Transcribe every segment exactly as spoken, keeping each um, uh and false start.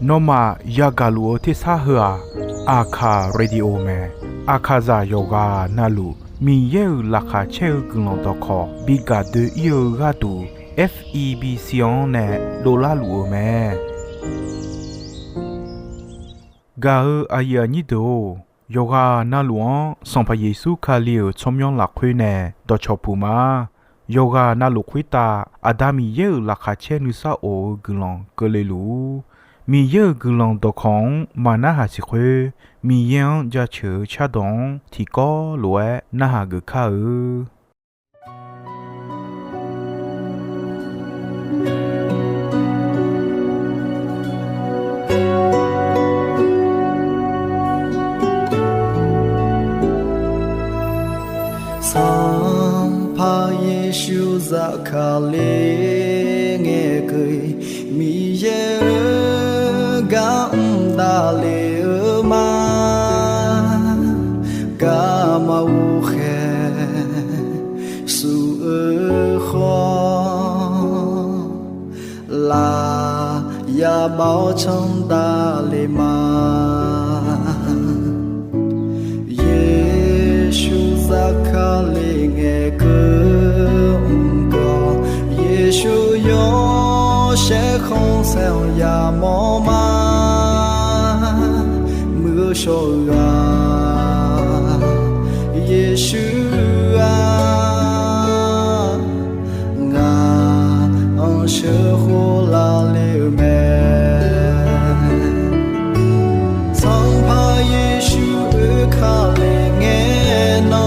Nawmaf yagaq luf-eu tersar heu-aq, Aqkaq Radio mae. Aqkaqzaq yawqghaq navluf Miqyaer-euq laqkhaq caer-eu guiqlanq dawqkawq bi gaq doe-ir-eu gharduq, F E B C-anr nae dovlar luf-eu mae. Gaq-eu aqyuif aqnyir deuq-or, yawqghaq navluf-anr Sanqpaq Yeqsur Kali-euq tsawrmyanr lafkhoer nae dawqcawq puq ma. Yawqghaq navluf khoertav Aqda Miqyaer-euq laqkhaq caer nuisar of-eu guiqlanq keuvle luf-ur. Miqyaer-euq guiqlanq dawqkawq-anr maqnarhaq siq khoer, Miqyaer-anr jaceuq-eu cardawq-anr tiqkawv lof-aer narhaq geuf kar-eu. Sanqpaq Yeqsur zafkale ngaeqkeuv-iq, Miqyaer-euq gar mr davle-eu ma. Garma ghovkhaeq suf-eu khawf, laf ya bav-awr canr davle ma. Yeqsur zafkale ngaeqkeuv mr-awq. Yeqsur yawshaef khanqsaer-anr yamawr ma. Muiq-eu shawr-eu ghaq, Yeqsur-aq, ngaq-anr sheuqkhof lavle-eu mae. Sanqpaq Yeqsur oekale ngae nan,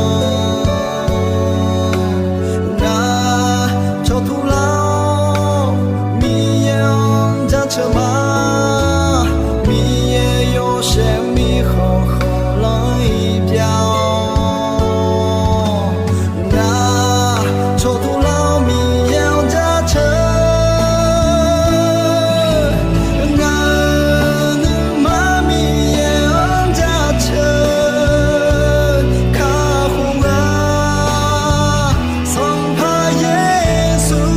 ngaq cawqtuq lar-awr Miqyaer-anr jaceuq ma. Miqyaer yawshaef mirkhanq khanqlanr-iq byav-awr, ngaq cawqtuq lar-awr Miqyaer-anr jaceuq. Ngaq-euq nuima Miqyaer-anr jaceuq kakhof-a. Sanqpaq Yeqsur,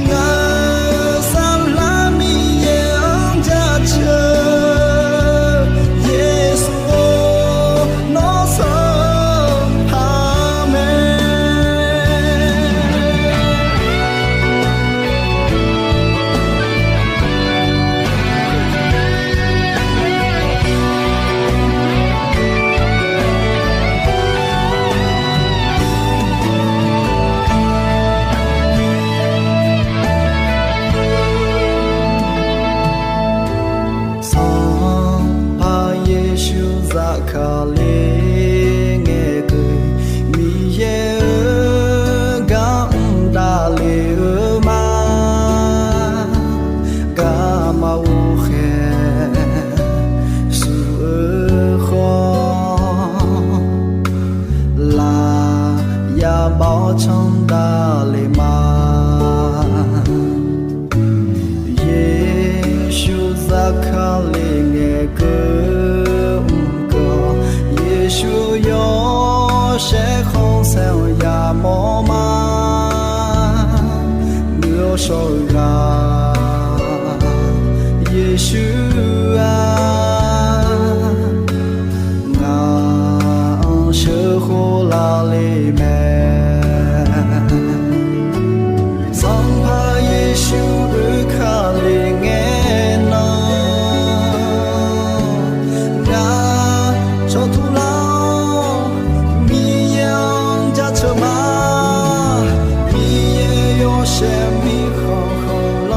ngaq-euq saflar Miqyaer-anr jaceuq. Yeqsur-or, nawr sanqpaq mae. Sanqpaq Yeqsur zafkale ngaeqkeuv-iq, Miqyaer-euq gar mr davle-eu ma. Garma ghovkhaeq suf-eu khawf, laf ya bav-awr canr davle ma. Yeqsur zafkale ngaeqkeuv mr-awq. Yeqsur yawshaef khanqsaer-anr yamawr ma. Muiq-eu shawr-eu ghaq, Yeqsur-aq, ngaq-anr sheuqkhof lavle mae. Sanqpaq Yeqsur oekale ngae nan, ngaq cawqtuq lar-awr Miqyaer-anr jaceuq ma. Miqyaer yawshaef mirkhanq khanqlanr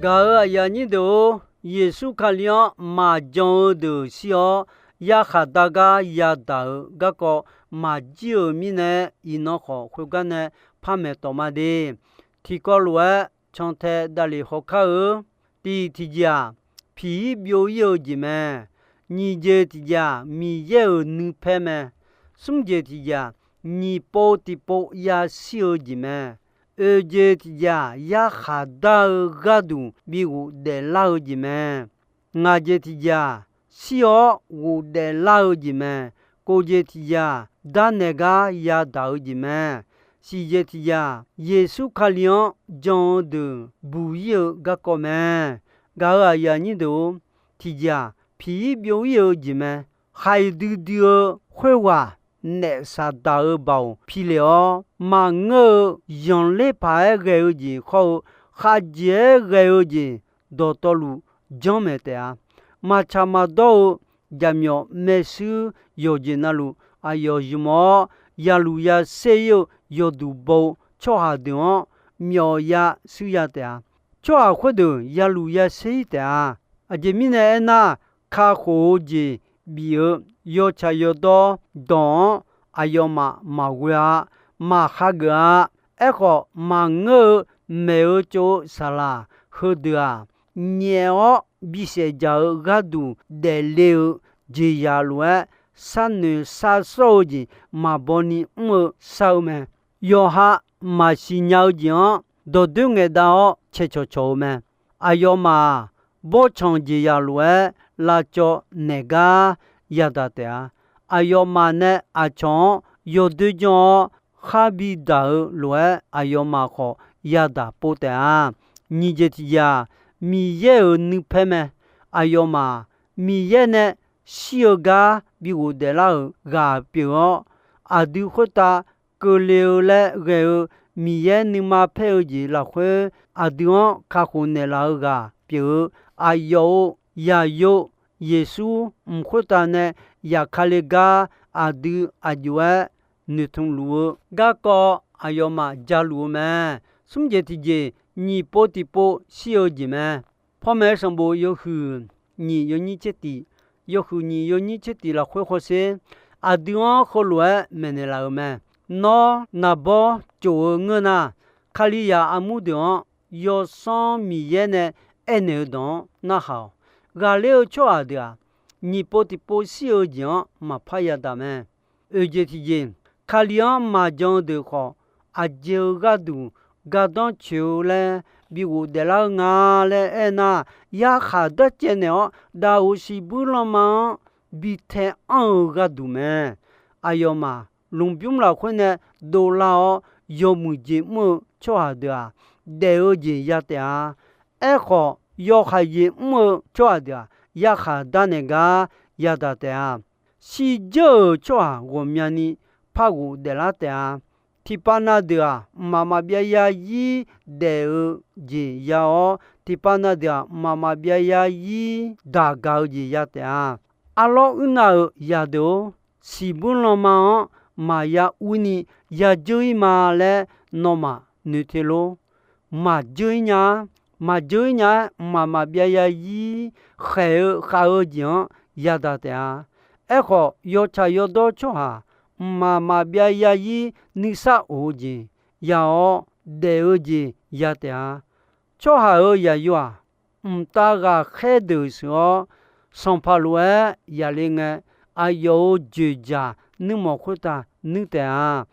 Gaq-euq aqyuif aqnyir deuq-or, Yeqsur Kali-anr maqjan-eu deuq shir-awr, yarkhaq dar gar yadaq-euq garkawv maqjir-euq mirnae, iqnan khawf khoergar nae par maeq tawq ma de. Tiqkawv lof-aer cantae davlef hawkar-eu. Tiq tiqjeq-aq, piq-ir byov-ir-eu jeq mae. Nyiq jeq tiqjeq-aq, Miqyaer-euq nuipaer mae. Smr jeq tiqjeq-aq, nyiq pov tiqpov yashir-eu jeq mae. Oeq jeq tiqjeq-aq, yarkhaq dar-eu gharduq bi ghofdaef lar-eu jeq mae. Ngaq jeq tiqjeq-aq, shir-awr ghofdaef lar-eu jeq mae. Kov jeq tiqjeq-aq, darnaeq gar yadaq-eu jeq mae. Siq jeq tiqjeq-aq, Yeqsur Kali-anr jan-eu deuq buq-ir-eu garkawv mae. Gaq-euq aqyuif aqnyir deuq-or, tiqjeq-aq, piq-ir byov-ir-eu jeq mae. Khaqdui dui-eu khoerghaq naef Saqdaq-euq baoq pi lef-awr, maqngeur-eu zanqler paq-aer ghae-eu jeq khawr-eu, khavjeq-aer ghae-eu jeq dawqtawvluf janrmaeq taef-a. Maqtsaq maqdawr-eu jaqmyawf maershuir yawqjeq navluf aqyawf zmq-awr, yaluf yaser-ir-eu yawduq baw-eu tsawrhaq deuq-anr myawf ya shuir ya taef-a. Tsawrhaq khoerdeuq yaluf yaser-ir taef-a. Aqjeq mirnae aernar, kakhof-eu jeq bif-eu yawtsaq yawdawr dawq-anr aqyawfmaf maqghoe-a, maqhageuf-a. Aerkhawf, maqngeur-eu maeq-eu tsov-eu saqlaq heudeuq-aq, nyaef-awr bisaef jaq-eu gharduq daefle-eu jeqzaq lof-aer, sharnoeq sharsawr-eu jeq maqbaw ni mr-eu shar-eu mae. Yawqha maqsiq nya-eu jeq-anr dawqdoer ngaeqdav-awr cae cawqcawq-eu mae. Aqyawfmaf-aq, bawrtsanq jeqzaq lof-aer lavcawv naeq gar yadaq taef-a. Aqyawfmaf nae aqcawq-anr yawdoer janr-awr, khar bidaq-eu lof-aer aqyawfmaf khawf yadaq pov taef-a. Nyiq jeq tiqjeq-aq, Miqyaer-euq nuipaer mae. Aqyawfmaf Miqyaer nae shir-eu gar bi ghofdaef lar-euq ghaq pyeuf-awr, aqdui khoertav keuvle-eu laer ghae-eu Miqyaer nuima paer-eu jeq lafkhoer, aqdui-anr kakhof naeqlaf-eu ghaq pyeuf-eu, aqyawf-euq yaqyo Yeqsur mq khoertav nae yaqkale gar aqdui aqjox-aer noeqtmq luf-eu garkawv aqyawfmaf jaluf-eu mae. Smr jeq tiqjeq, nyiq pov tiqpov shir-eu jeq mae. Pawmaeq-eu sanqbof yawhuiq nyiq yawnyir tser tiq, yawhuiq nyiq yawnyir tser tiq lafkhoer hawsher, aqdui-anr heulof-aer maeqnaeq laf-euq mae. Nawr naqbawr cof-eu ngeur nar, Kalizaq armur deuq-anr Yawsanr Miqyaer nae aernaeq-eu dawq-anr narhaq-awq. Ghaqler-eu tsawrhaq deuq-aq, nyiq pov tiq pov shir-eu jeq-anr maqpar yadaq mae. Oeq jeq tiqjeq, Kali-anr maqjan-eu deuq khawf, aqjeq-eu gharduq gardanr coeq-eu laer bi ghofdaef lar-eu nga laer aernar, yarkhaq darcaev naeq-awr daqoq siqbuir lanma-anr bi tae anr-eu gharduq mae. Aqyawfmaf lmqbymr lafkhoer nae dovlar-awr yawmuiq jeq mr-eu tsawrhaq deuq-aq, daef-eu jeq ya taef-a. Aerkhawf, yawhaiq jeq mr-eu tsawrhaq deuq-aq, yarkhaq darnaeq gar yadaq taef-a. Shirdzeur-euq tsawrhaq ghawqmyani par ghofdaef lar taef-a. Tiqpav na deuq-aq, mqmaq maqbyav yarzir daef-eu jeq ya-awr, tiqpav na deuq-aq, mqmaq maqbyav yarzir daq gaq-eu jeq ya taef-a. Arlawr uirnav-euq zaqdeuq-or, siqbuir lanma-anr maqya urni yadzeur-ir ma laer nawmaf noeq te lor. Maqdzeur-ir nya-a. Maqdzeur-ir nya-aer, mqmaq maqbyav yarzir khaeq-eu khav-eu jeq-anr yadaq taef-a. Aerkhawf, yawtsaq yawdawr tsawrhaq mqmaq maqbyav yarzir nuisar of-eu jeq ya-awr, daef-eu jeq ya taef-a. Tsawrhaq-euq yaqyo-aq, mqtav ghaqkhaer deuq sheuq-awr, sanqpaq lof-aer yaqle ngae, aqyawf-euq dzoeqdzaq nuirmanq khoertav nuir taef-a.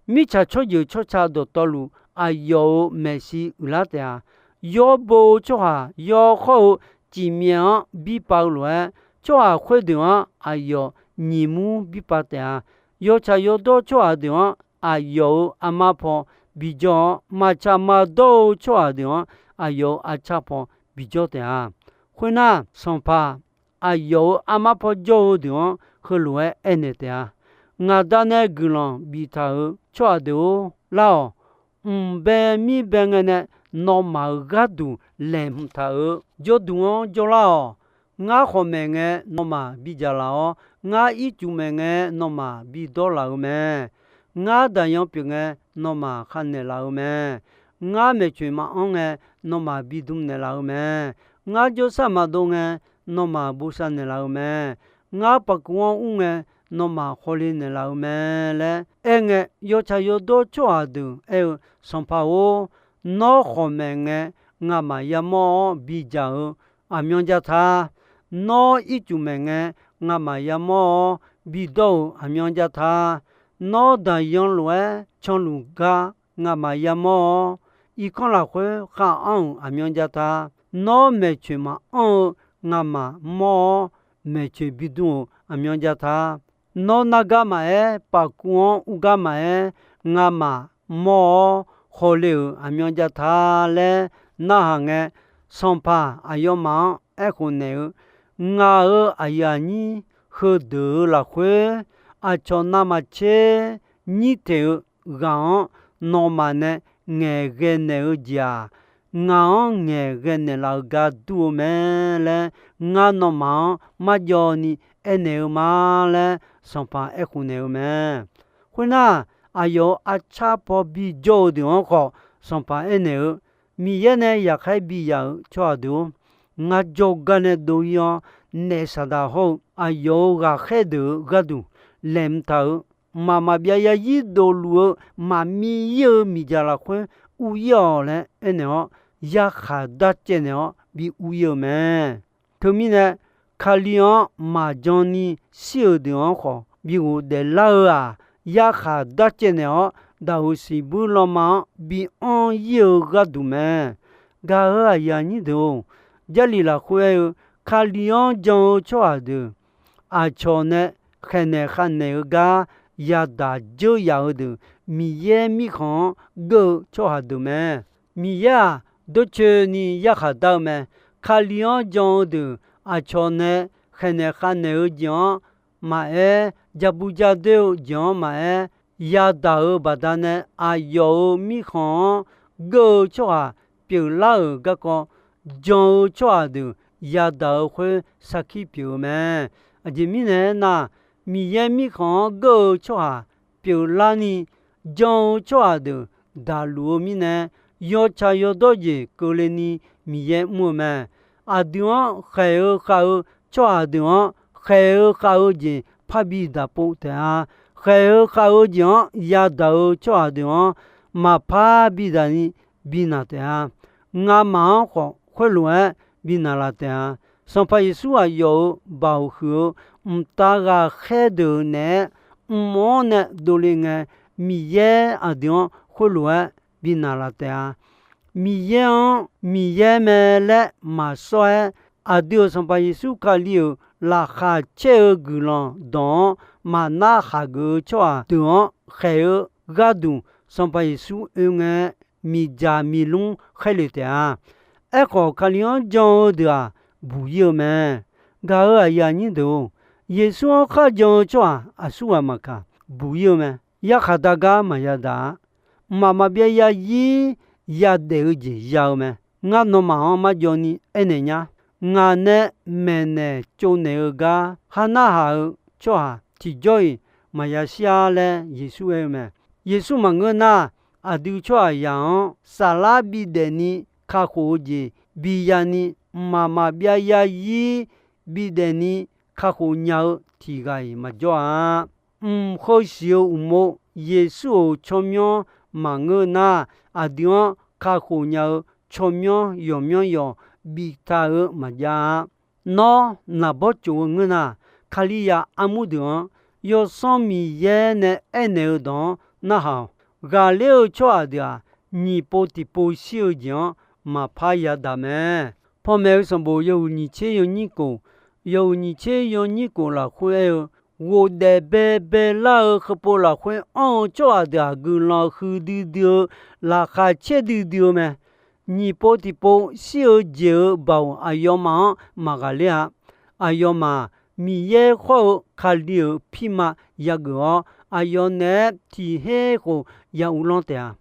Mirtsaq tsawrjeuq tsawrca dawqtawvluf, aqyawf-euq maeqshi uiqlar taef-a. Yawr bo-eu tsawrhaq yawkhawr-eu cifmyaev-anr birpav-eu lof-aer, tsawrhaq khoerdeuq-anr aqyawf nyiq mur birpav taef-a. Yawtsaq yawdawr tsawrhaq deuq-anr aqyawf-euq armar paw bijawr-awr, maqtsaq maqdawr-eu tsawrhaq deuq-anr aqyawf-euq arcar paw bijawr taef-a. Khoernar, sanqpaq aqyawf-euq armar paw jawr-eu deuq-anr heulof-aer aernaeq taef-a. Ngaq Da nae guiqlanq biftaq-euq tsawrhaq deuq-or, lar-awq. Mqbae mirbae ngae nae nawmaf-euq gharduq laeqhmq taq-euq jawrduq-anr jawrlar-awq. Ngar khawf maeq ngae nawmaf bidzaq laf-awr, ngar ircuf maeq ngae nawmaf bidawr laf-eu mae. Ngar daqyan pyeuf ngae nawmaf khavnaeq laf-eu mae. Ngar maeqtsoeq maqanr ngae, nawmaf bidm naeqlaf-eu mae. Ngar jawrsar maqdov ngae, nawmaf bosav naeqlaf-eu mae. Ngar paqkuv-anr ur ngae, nawmaf hawle naeqlaf-eu mae laer aerngae, yawtsaq yawdawr tsawrhaq deuq aer-eu, Sanqpaq-or, nawr khawqmaeq ngae, ngamaf yamawr-awr bidzaq-eu aqmyan jav ta. Nawr ircuf maeq ngae, ngamaf yamawr-awr bidawr-eu aqmyan jav ta. Nawr daqyan lof-aer canluf gar ngamaf yamawr-awr, irkanr lafkhoer khar anr-euq aqmyan jav ta. Nawr maeqtsoeq maqanr-eu ngamaf mawr-awr, maeqtsoeq bidm-euq aqmyan jav ta. Nawr nargar maqaer, paqkuv-anr urgar maqaer, ngamaf mawr-awr hawle-euq aqmyan jav ta laer narhaq ngae, Sanqpaq aqyawfmaf-anr aerkhof naeq-eu, Ngaq-euq aqyuif aqnyir heudeuq-euq lafkhoer, aqcawq navmaqtser nyir teq-eu ghaq-anr nawmaf nae ngaeqghae naeq-eu jeq-aq, ngaq-anr ngaeqghae naeqlaf-eu gar dur-eu mae laer, ngar nawmaf-anr marjawv ni aernaeq-eu ma laer, Sanqpaq aerkhof naeq-eu mae. Khoernar, aqyawf-euq arcar paw bijawr-eu deuq-anr khawf, Sanqpaq aernaeq-eu, Miqyaer nae yaqkhaer biyaf-euq tsawrhaq deuq-or, ngar jawrgar nae dov-ir-awr, naef Saqdaq hawr-eu aqyawf-euq ghaqkhaer deuq-euq gharduq laeqhmq taq-euq, mqmaq maqbyav yarzir dofluf-eu maqmir-ir-eu miqdzaq lafkhoer ur-ir-awq laer aernaeq-awr, yarkhaq darcaev naeq-awr bi ur-ir-eu mae. Teumirnae, Kali-anr maqjan ni shir-euq deuq-anr khawf bi ghofdaef lar-eu-aq, yarkhaq darcaev naeq-awr, daqoq siqbuir lanma-anr bi anr-ir-eu gharduq mae. Gaq-euq aqyuif aqnyir deuq-or, Jarlif lafkhoer aer-eu, Kali-anr jan-eu tsawrhaq deuq, aqcawq nae khaeqnaeq khavnaeq-eu gar yadaq dzeur yaf-eu deuq, Miqyaer Mirkhanq-anr geur-eu tsawrhaq deuq mae. Miqyaer-aq, dawrcoeni yarkhaq dar-eu mae. Kali-anr jan-eu deuq, aqcawq nae khaeqnaeq khavnaeq-eu jeq-anr maqaer, ja bu ja doer-eu jeq-anr maqaer, yadaq-euq baqdanae aqyawf-euq mirkhanq-anr geur-eu tsawrhaq pyeuflar-euq garkawv, jan-eu tsawrhaq deuq yadaq-eu khoer sarkir pyeuf-eu mae. Aqjeq mirnae aernar, Miqyaer Mirkhanq-anr geur-eu tsawrhaq pyeuflarni, jan-eu tsawrhaq deuq daqluf-eu mirnae, yawtsaq yawdawr jeq keuvle ni Miqyaer mr-eu mae. Aqdui-anr khaeq-eu khav-eu tsawrhaq deuq-anr khaeq-eu khav-eu jeq parbi daq pov taef-a. Khaeq-eu khav-eu jeq-anr yadaq-eu tsawrhaq deuq-anr maqpar bidaq ni binaq taef-a. Ngamaf-anr khawf khoerlof-aer binaq laf taef-a. Sanqpaq Yeqsur aqyawf-euq baoq huiq-eu mqtav ghaqkhaer deuq naeq-aer mq-anr nae dovle ngae, Miqyaer aqdui-anr khoerlof-aer binaq laf taef-a. Miqyaer-anr Miqyaer mae laer maqsawr-aer, aqdui-euq Sanqpaq Yeqsur Kali-euq laqkhaq caer-eu guiqlanq dawq-anr maqnar khaqgeuf-eu tsawrhaq deuq-anr khaeq-eu gharduq, Sanqpaq Yeqsur oe ngae, miqdzaq miqlmr khaerle taef-a. Aerkhawf, Kali-anr jan-eu deuq-aq, buq-ir-eu mae. Gaq-euq aqyuif aqnyir deuq-or, Yeqsur-anr kharjan-eu tsawrhaq aqsurghaq maqkaq, buq-ir-eu mae. Yarkhaq dar gar maqya daq-a. Mqmaq maqbyav yarzir yadaef-eu jeq ya-eu mae. Ngar nawmaf-anr marjawv ni aernaeq nyar. Ngaq nae maeqnaeq tsovnaeq-eu gar ha narhaq-eu tsawrhaq tiqjawr-iq maqya shir-ar laer Yeqsur aer-eu mae. Yeqsur maqngeur nar, aqdui tsawrhaqzaq-anr saflar bidaef ni kakhof-eu jeq biya ni, mqmaq maqbyav yarzir bidaef ni kakhof nya-eu tiq ghaq-iq maqjawr-a. Mq heu siq-eu uqmov Yeqsur-euq tsawrmyanr maqngeur nar, aqdui-anr kakhof nya-eu tsawrmyanr yawqmyanr yawq biftaq-eu maqjav-a. Nawr naqbawr tsof-eu ngeur nar, Kalizaq armur deuq-anr Yawsanr Miqyaer nae aernaeq-eu dawq-anr narhaq-awq. Ghaqler-eu tsawrhaq deuq-aq, nyiq pov tiqpov shir-eu jeq-anr maqpar yadaq mae. Panmaeq-eu sanqbof yawhuiq nyiq tser yawnyir kof, yawhuiq nyiq tser yawnyir kof lafkhoer aer-eu, ghofdaef baebae lar-eu heupov lafkhoer anr-eu tsawrhaq deuq-aq, guiqlanq huiqdui dui-eu, laqkhaq caerdui dui-eu mae. Nyiq pov tiqpov shir-eu jeq-euq baoq aqyawfmaf-anr maqghaqler-a. Aqyawfmaf Miqyaer khawr-eu Kali-euq pirma yageuf-awr, aqyawf naeq-aer tiq her khof ya uvlanr taef-a.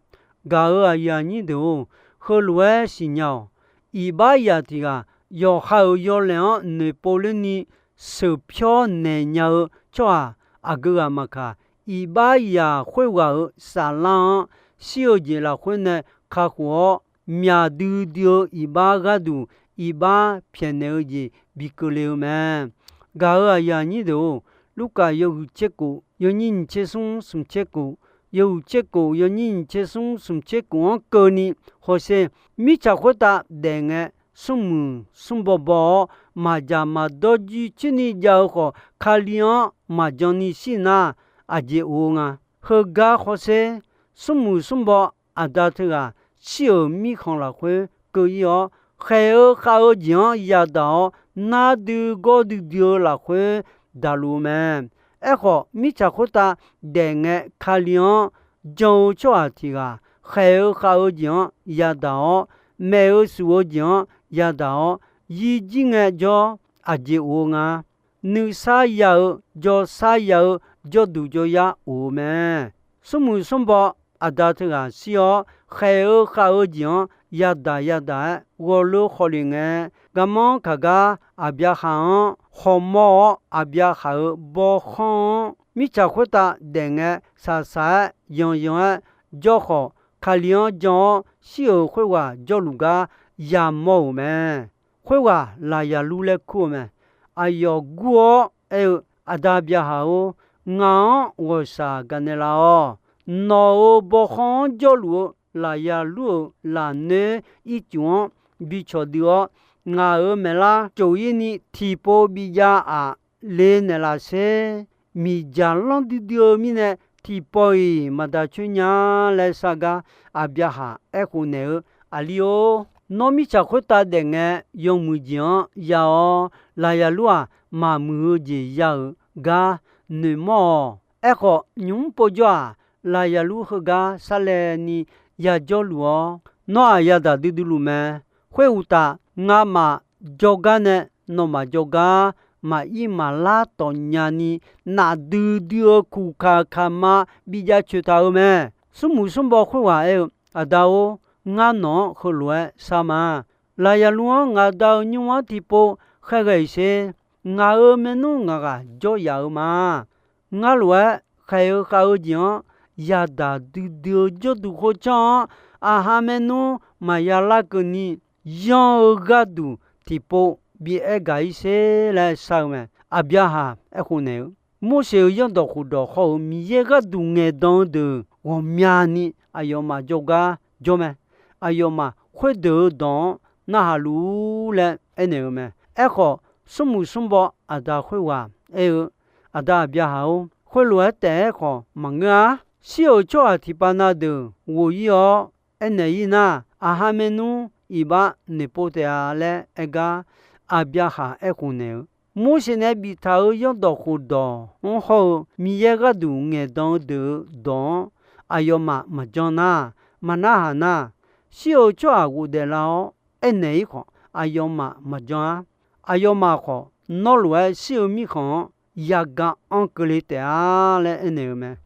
Gaq-euq aqyuif aqnyir deuq-or, heulof-aer siqnya-awq. Iqbaxzaq tiq ghaq yawqha-euq yawlaeq-anr noeqpov lerni sheuqpyawr naeq nya-eu tsawrhaq aqgeu ghaq maqkaq, iqbaxzaq khoerghaq-euq saflar-anr shir-eu jeq lafkhoer nae kakhof-awr, myaq duidui-eu iqbax gharduq iqbax pyaeqnaeq-eu jeq bi keuvle-eu mae. Gaq-euq aqyuif aqnyir deuq-or, Lurkaf yawhuiq tser kof yawnyir nyiq tser smr smq tser kof, yawhuiq tser kof yawnyir nyiq tser smr smq tser kof-anr keuvni hawsher. Mirtsaq khoertav daef ngae, smrmuiq smrbaw baw-awr, maqdzaq maqdawr jircoer ni jav-eu khawf, Kali-anr maqjan ni shir nar, aqjeq of-eu nga. Heugar hawsher, smrmuiq smrbaw aqda teughaq shir-euq mirkhanq lafkhoer keuv-ir-awr, khaeq-eu khav-eu jeq-anr yadaq-awr, nar dui gawr duidui-eu lafkhoer daqluf-eu mae. Aerkhawf, mirtsaq khoertav daef ngae, Kali-anr jan-eu tsawrhaq tiq ghaq khaeq-eu khav-eu jeq-anr yadaq-awr, maeq-eu suf-eu jeq-anr yadaq-awr, yir jir ngaejawr, aqjeq of-eu nga. Nuisar ya-eu, jawrsar ya-eu, jawrduq jawryar of-eu mae. Smrmuiq smrbaw aqda teughaq shir-awr, khaeq-eu khav-eu jeq-anr yadaq yadaq-aer ghawrleur khawf lef ngae, garmanr kaq gar Aqbyaqhaq-anr khawqmawr-awr, Aqbyaqhaq-euq bawkhanr-anr mirtsaq khoertav daef ngae, saqsaq-aer yanyan-aer jawr khawf, Kali-anr jan-awr shir-euq khoerghaq jawrluf gar yamawr-euq mae. Khoerghaq Laqyaqlur laer kur-eu mae. Aqyawf gur-awr aer-eu, Aqda Byaqhaq-or, ngaq-anr ghawqshaq gaqnaeq laf-awq. Nawq-euq bawkhanr-anr jawrluf-eu Laqyaqlur-euq lafnoer ircuf-anr bi cawqdui-awr, ngaq-euq maeqlar cof-ir ni tiqpov bijav-aq le naeqlaf sher. Miqdzaq lanr duidui-eu mirnae tiqpawf-iq maqdaq coer nya laer sar gar, Aqbyaqhaq aerkhof naeq-eu, Aqli-or, nawr mirtsaq khoertav daef ngae, yawmuiq jeq-anr ya-awr, Laqyaqlur-aq, maqmuiq-eu jeq ya-euq gar noeqmawr-awq. Aerkhawf, nymq-mr povjawr-aq, Laqyaqlur heugar sarlaevni yajawrluf-awr, nawr-aq yadaq duidui luf mae. Khoeruqtaf, ngamaf jawrgar nae nawmaf jawrgar maqir maqlar tawfnya ni, nafdui dui-eu kuqkaq kaqma bijav coeq taq-eu mae. Smrmuiq smrbaw khoerghaq aer-eu, Aqda-or, ngar nawq-anr heulof-aer shar ma. Laqyaqlur-anr ngaq Da-eu nymr-anr tiqpov khaerghae-iq sher. Ngaq-euq maernmr ngaq ghaq jawr yaf-eu ma. Ngar lof-aer khaeq-eu khav-eu jeq-anr yadaq duidui-eu jawrduq khoertsanr-anr, aqha maernmr maqya larkeuv ni, yanr-eu gharduq tiqpov bi aer gaq-ir sher laer shar-eu mae. Aqbyaqhaq aerkhof naeq-eu, Morseq-euq zanrdawq khofdawq hawr-eu Miqyaer gharduq ngaeqdan-eu deuq ghawqmyani aqyawfmaf jawrgar jawr mae. Aqyawfmaf khoerdeuq-eu dawq-anr narhaq luf-ur laer aernaeq-eu mae. Aerkhawf, smrmuiq smrbaw aqda khoerghaq aer-eu, Aqda Aqbyaqhaq-or, khoerlof-aer taef-aer khawf maqngeur-ar. Shir-euq tsawrhaq tiqpav na deuq ghof-ir-awr aernaeq-ir nar, aqha maernmr iqbax noeqpov taef-a laer aer gar, Aqbyaqhaq aerkhof naeq-eu, Morseq nae biftaq-euq zanrdawq khofdawq-anr hawr-eu Miqyaer gharduq ngaeqdan-eu deuq-eu dawq-anr aqyawfmaf maqjan nar, maqnarhaq nar, shir-euq tsawrhaq ghofdaef lar-awr aernaeq-ir khawf, aqyawfmaf maqjan-ar. Aqyawfmaf khawf, nawr lof-aer shir-eu mirkhanq-anr yagaq anr keuvle taef-a laer aernaeq-eu mae.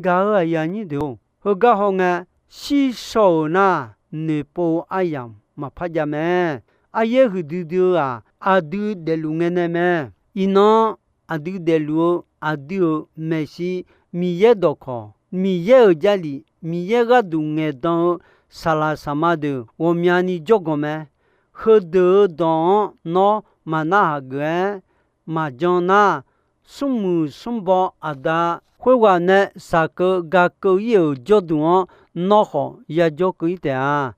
Gaq-euq aqyuif aqnyir deuq-or, heugar hawngae, shir shaw-euq nar, noeqpov-eu aryamq maqpar jav mae. Aryaer huiqdui dui-eu-aq, aqdui daefluf ngae nae mae. Iqnan aqdui daefluf-eu aqdui-euq maeqshi, Miqyaer dawqkawq, Miqyaer-euq Jarlif, Miqyaer gharduq ngaeqdan-eu saqlaq saqma deuq ghawqmyani jawrganq mae. Heudeuq-eu dawq-anr nawr maqnarhaq geuf-aer maqjan nar, smrmuiq smrbaw aqda khoerghaq nae shaqkeuv gakeuv-ir-euq jawrduq-anr nawr khawf yajawr keuv-ir taef-a.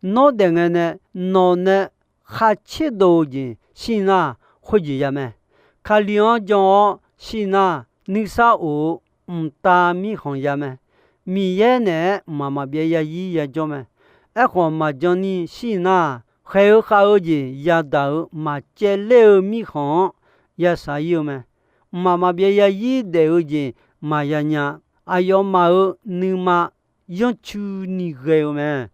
Nawr daef ngae nae nawq nae khar tserdov-eu jeq shir nar, khoerjeq ya mae. Kali-anr jan-awr shir nar, nuisar of-eu mqtav mirkhanq ya mae. Miqyaer naeq-aer mqmaq maqbyav yazir yajawr mae. Aerkhawf, maqjan ni shir nar, khaeq-eu khav-eu jeq yadaq-euq maqcaevler-eu mirkhanq-anr yashaq-ir-eu mae. Mqmaq maqbyav yazir daef-eu jeq maqya nya. Aqyawfmaf-euq nuima yanrcu ni ghae-eu mae.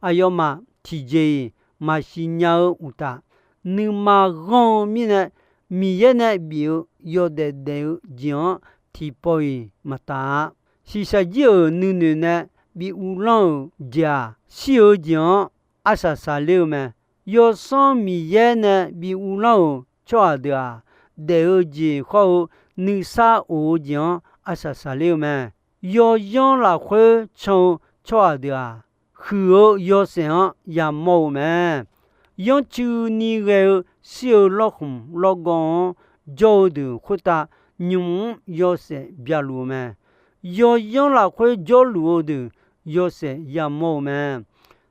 Aqyawfmaf tiqjeq-iq maqsiq nya-eu uqtaf, nuima ghanr-eu mirnae, Miqyaer nae bif-eu yawdaef daef-eu jeq-anr tiqpawf-iq maqtaf-a. Shiqshaq jir-euq nuinoeq nae bi uvlanr-euq jeq-aq, shir-eu jeq-anr arsaq saqler-eu mae. Yawsanr Miqyaer nae bi uvlanr-euq tsawrhaq deuq-aq, daef-eu jeq khawr-eu nuisar of-eu jeq-anr arsaq saqler-eu mae. Yawzanr lafkhoer can-eu tsawrhaq deuq-aq, huiq-eu yawshaef-anr yamawr-eu mae. Yanrcuini ghae-eu shir-eu lawrkhmq lawrgawv-anr jawr-eu deuq khoertav, nymq-mr yawshaef byaluf-eu mae. Yawyanr lafkhoer jawrluf-eu deuq yawshaef yamawr-eu mae.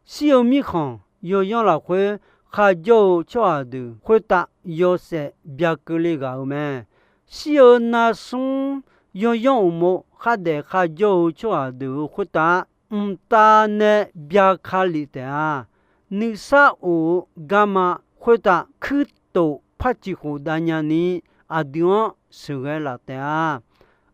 Shir-eu mirkhanq yawyanr lafkhoer kharjawr-eu tsawrhaq deuq khoertav yawshaef byakeuvle ghaq-eu mae. Shir-eu narsmr yawyanr uqmov khardaef kharjawr-eu tsawrhaq deuq-euq khoertav, mqtav nae byaka lef taef-a. Nuisar of-eu garma khoertav kuirtof par ciq khof dav nyani, aqdui-anr sheuqghae laf taef-a.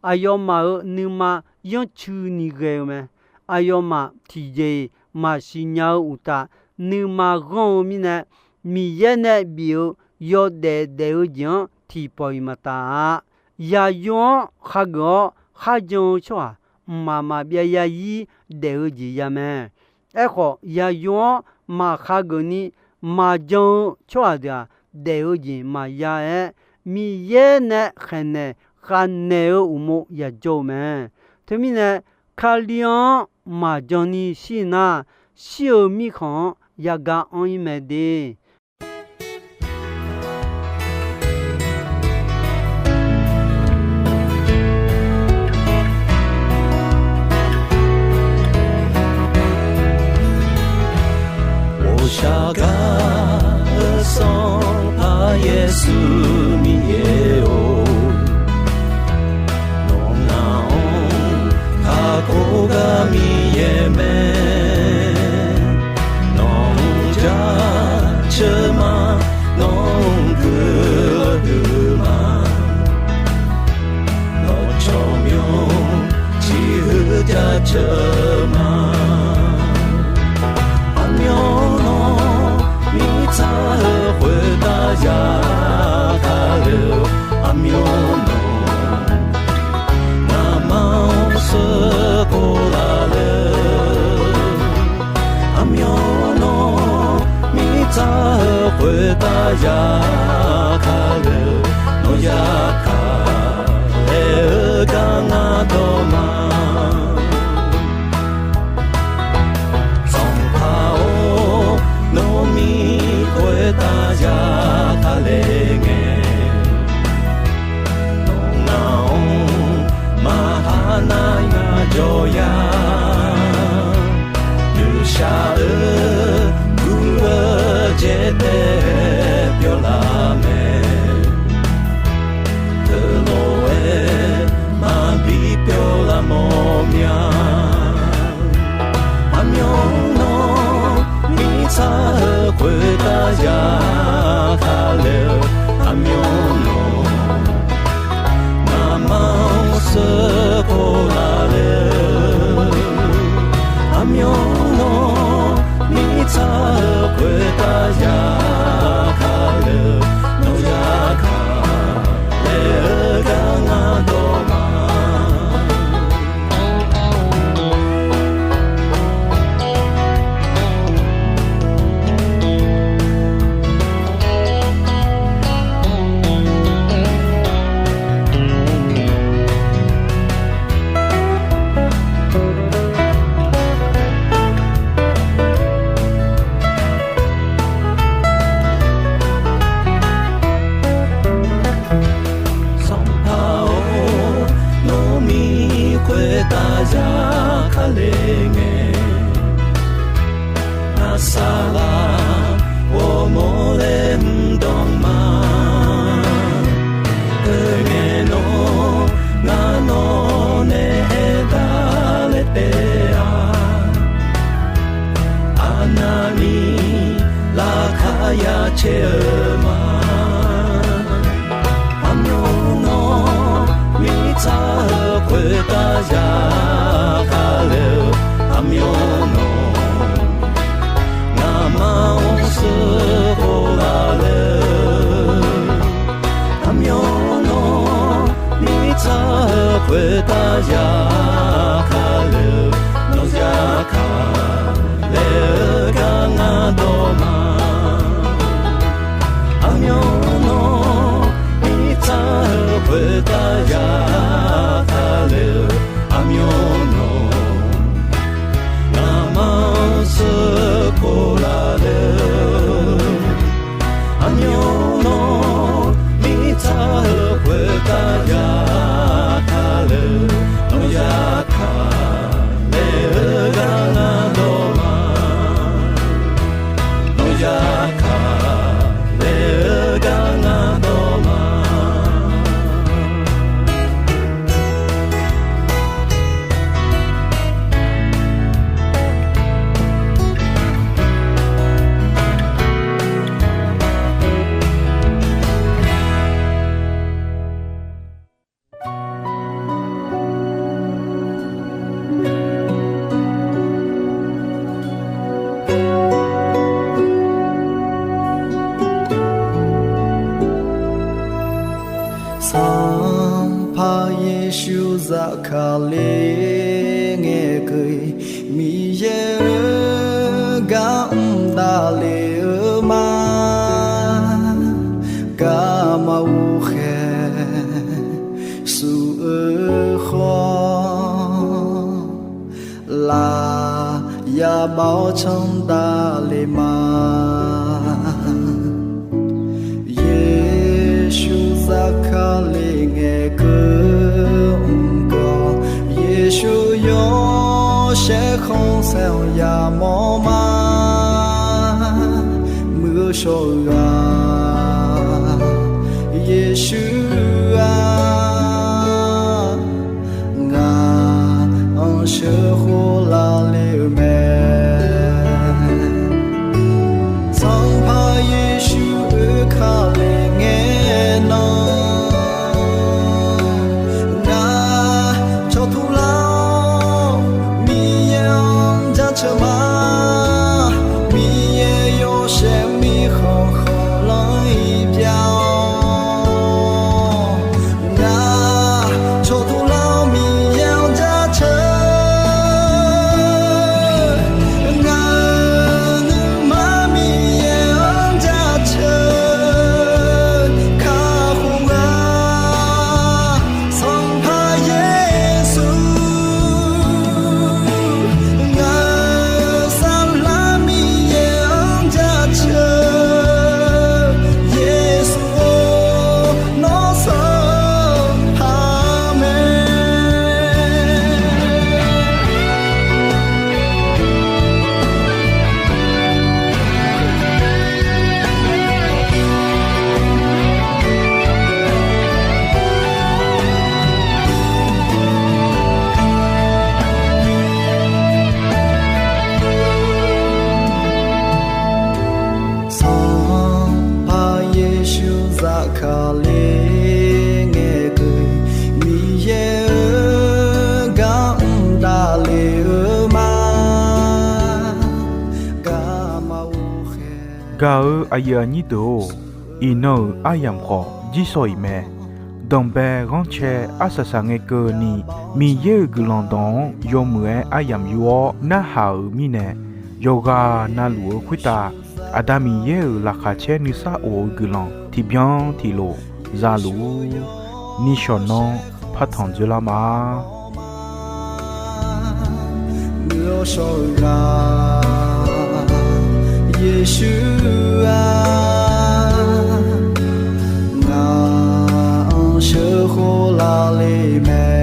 Aqyawfmaf-euq nuima yanrcuini ghae-eu mae. Aqyawfmaf tiqjeq-iq maqsiq nya-eu uqtaf, nuima ghanr-eu mirnae, Miqyaer nae bif-eu yawdaef daef-eu jeq-anr tiqpawf-iq maqtaf-a. Yaqyo-anr khageuf-awr kharjan-eu tsawrhaq, mqmaq maqbyav yarzir daef-eu jeq ya mae. Aerkhawf, yaqyo-anr maqkhageuf ni maqjan-eu tsawrhaq deuq-aq, daef-eu jeq maqya-aer, Miqyaer nae khaeqnaeq khavnaeq-eu uqmov yajawr-eu mae. Teumirnae, Kali-anr maqjan ni shir nar, shir-eu mirkhanq-anr yaga anr-ir mae de. 我想 gar-eu Sanqpaq Yeqsur Miqyaer-or, nawq ngaq-anr kakhof gar Miqyaer mae. Nawq-anr jaceuq ma, nawq-anr guiqlanq huiq ma. Nawq tsawrmyanr tiq heu jaceuq ma. Aqmyan nawr mirtsaq-eu khoertav ya kale-eu, aqmyan nawr ngamaf-anr sheuqkhof laf le. Aqmyan nawr mirtsaq-eu khoertav ya kale-eu, nawr ya kale-eu gar ngar dawq ma. Sanqpaq-or, nawr mir khoertav ya kale ngae, nawq ngaq-anr maqha nar ngaq jawr ya. Noeqshaq-eu guv-eu jaeq taef pyawr lar mae. Teulof-aer maqbi pyawr lar mawr mya. Aqmyan nawr mirtsaq-eu khoertav ya kale-eu, aqmyan nawr ngamaf-anr sheuqkhof laf le-eu, aqmyan nawr mirtsaq-eu khoertav ya kale-eu, nawr ya kale-eu gar ngar dawq ma. Sanqpaq-or, nawr mir khoertav ya kale ngae, ngar saqlaq ghawrmawr laer mr dawq ma. Teungae nawr ngar nawq nae aer daq laer taef-a. Aqnavni laqkhaq ya caer-eu ma. Aqmyan nawr mirtsaq-eu khoertav ya kale-eu, aqmyan nawr ngamaf-anr sheuqkhof laf le-eu, aqmyan nawr mirtsaq-eu khoertav ya kale-eu, nawr ya kale-eu gar ngar dawq ma. Aqmyan nawr mirtsaq-eu khoertav ya kale-eu, aqmyan nawr ngar Yeqsur zafkale ngaeqkeuv-iq, Miqyaer-euq gar mr davlef-eu ma. Garma ghovkhaeq shuf-eu khawf, laf yabav-awr canr davlef ma. Yeqsur zafkale ngaeqkeuv mr gawq, Yeqsur yawshaef khanqsaer-anr yamawr ma. Muiq-eu shawr-eu ghaq, Yeqsur-aq, ngaq-anr sheuqkhof lavlef-eu mae. Sanqpaq Yeqsur oekale ngae nan, ngaq cawqtur lar-awr Miqyaer-anr jaceuq ma. Miqyaer yawshaef mirkhanq khanqlanr-iq pyav-awr, ngaq cawqtur lar-awr Miqyaer-anr jaceuq. Ngaq-euq nuima Miqyaer-anr jaceuq kakhof-a. Sanqpaq Yeqsur, ngaq-euq saflar Miqyaer-anr jaceuq, Yeqsur-or, nawr Sanqpaq mae. Sanqpaq Yeqsur zafkale ngaeqkeuv-iq, Miqyaer-euq gar mr davlef-eu ma. Garma ghovkhaeq. Gaq-eu aqyuif aqnyir deuq-or, iqnan-euq aryamq khawf jirsawq-iq mae. Danqbae ghanrcae arsaq saq ngae keuvni, Miqyaer-euq guiqlanq dawq-anr yawmuiq-aer aryamq yur-awr narhaq-euq mirnae, yawqghaq navluf-eu khoertav Aqda Miqyaer-euq laqkhaq caer nuisar of-eu guiqlanq tiqbyan tiqlof zaluf-ur. Nishawq nanr partanq dzoerlar ma. Muiq-eu shawr-eu ghaq, Yeqsur-aq, ngaq-anr sheuqkhof lavlef mae.